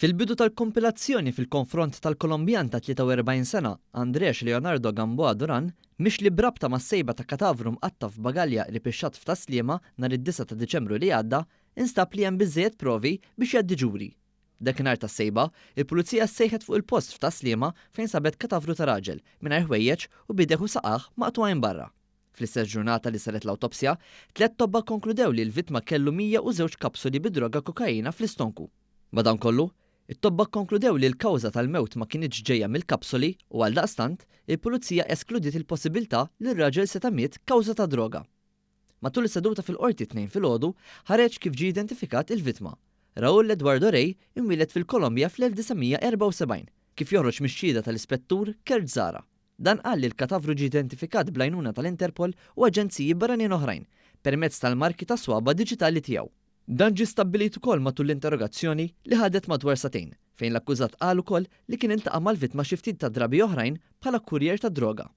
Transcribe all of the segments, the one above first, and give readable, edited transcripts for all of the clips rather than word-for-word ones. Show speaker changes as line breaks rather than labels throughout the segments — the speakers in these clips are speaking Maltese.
Fil-bidu tal-kompilazzjoni fil-konfront tal-Kolombjan ta' 43 sena, Andrés Leonardo Gamboa Duran, mixli b'rabta mas-sejba ta' katavru mqatta' f'bagalja qrib ix-xatt f'Tas-Sliema nhar id-disgħa ta' Diċembru li għadda, instab li hemm biżżejjed provi biex jgħaddi ġuri. Dakinhar tas-sejba, il-Pulizija ssejħet fuq il-post f'Tas-Sliema fejn sabet katavru ta' raġel, mingħajr ħwejjeġ u b'idejh u saqajh maqtugħin barra. Fl-istess ġurnata li saret l-awtopsja, tlett tobba kkonkludew li l-vittma kellu 102 kapsuli bid-droga kokaina fl-istonku. Madankollu, it-tobba kkonkludew li l-kawża tal-mewt ma kinitx ġejja mill-kapsoli u għaldaqstant, il-pulizija eskludiet il-possibilità li r-raġel seta' miet kawża ta' droga. Matul is-seduta fil-Qorti t-Tnejn filgħodu, ħareġ kif ġie identifikat il-vittma. Raúl Eduardo Rey imwieled fil-Kolombja fl-1974, kif joħroġ mix-xhieda tal-Ispettur Kurt Zahra. Dan qal li l-katavru ġie identifikat bl-għajnuna tal-Interpol u aġenziji barranin oħrajn, permezz tal-marki tas-swaba' diġitali tiegħu. Dan ġie stabbilit ukoll matul l-interrogazzjoni li ħadet madwar sagħtejn, fejn l-akkużat qal ukoll li kien iltaqa' mal-vittma xi ftit ta' drabi oħrajn bħala kurjer tad-droga.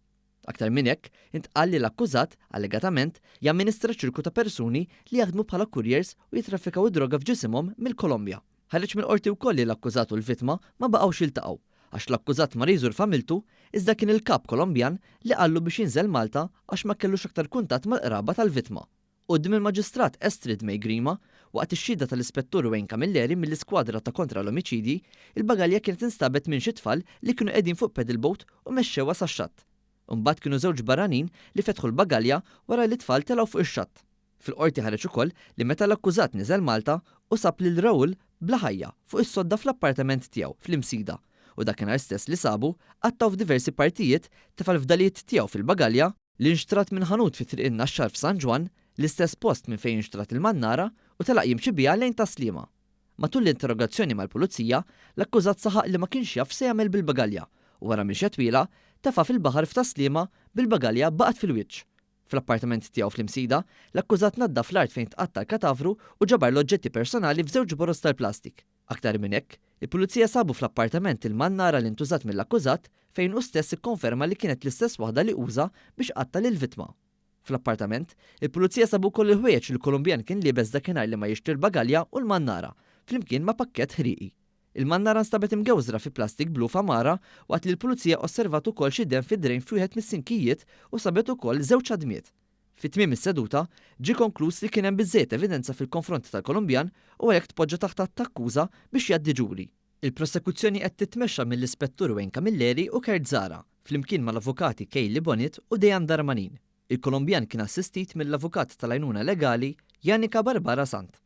Aktar minn hekk, intqal li l-akkużat, allegatament, jamministra ċirku ta' persuni li jaħdmu bħala kurjers u jittraffikaw id-droga f'ġisimhom mill-Kolombja. Ħareġ mill-Qorti wkoll li l-akkużat u l-vittma ma baqgħux jiltaqgħu, għax l-akkużat mar jżur familtu, iżda kien il-kap Kolombjan li qallu biex jinżel Malta għax ma kellux aktar kuntatt mal-qraba tal-vittma. Quddiem il-Maġistrat Estrid May Grima, waqt ix-xhieda tal-Ispettur Wayne Camilleri mill-Iskwadra ta' Kontra l-Omiċidji, il-bagalja kienet instabet minn xi tfal li kienu qegħdin fuq pedal boat u mexxewha sax-xatt. Imbagħad kienu żewġ barranin li fetħu l-bagalja wara li t-tfal telgħu fuq ix-xatt. Fil-Qorti ħareġ ukoll li meta l-akkużat niżel Malta hu sab lil Raul bla ħajja fuq is-sodda fl-appartament tiegħu fl-Imsida u dakinhar stess li sabu qattgħu f'diversi partijiet tefa' l-fdalijiet tiegħu fil-bagalja li nxtrat minn ħanut fi Triq in-Naxxar f'San Ġwann, l-istess post minn fejn inxtrat il-mannara u telaq jimxi biha lejn Tas-Sliema. Matul l-interrogazzjoni mal-Pulizija, l-akkużat saħaq li ma kienx jaf x'se jagħmel bil-bagalja u wara mixja twila tefa' fil-baħar f'Tas-Sliema bil-bagalja baqgħet fil-wiċċ. Fl-appartament tiegħu fl-Imsida, l-akkużat naddaf l-art fejn tqatta' l-katavru u ġabar l-oġġetti personali f'żewġ boroż tal-plastik. Aktar minn hekk, il-Pulizija sabu fl-appartament il-mannara li ntużat mill-akkużat fejn hu stess ikkonferma li kienet l-istess waħda li uża biex qatta' lill-vittma. Fl-appartament, il-Pulizija sabu wkoll il-ħwejjeġ li l-Kolumbjan kien liebes dakinhar li ma jixtri l-bagalja u l-mannara, flimkien ma' pakkett ħrieqi. Il-mannara nstabet imgewżra fi plastik blu f'għamara waqt li l-Pulizija osservat ukoll xi demm fid-drejn f'wieħed mis-sinkijiet u sabet ukoll żewġ għadmiet. Fi tmiem is-seduta, ġie konkluż li kien hemm biżżejjed evidenza fil-konfront tal-Kolumbjan u għalhekk tpoġġa taħt att ta' akkuża biex jgħaddi ġuri. Il-prosekuzzjoni qed titmexxa mill-Ispettur Wayne Camilleri u Kurt Zahra, flimkien mal-Avukati Kaylie Bonniet u Dejan Darmanin. Il-Kolumbjan kien assistit mill-avukat tal-għajnuna legali Janica Barbara Sant.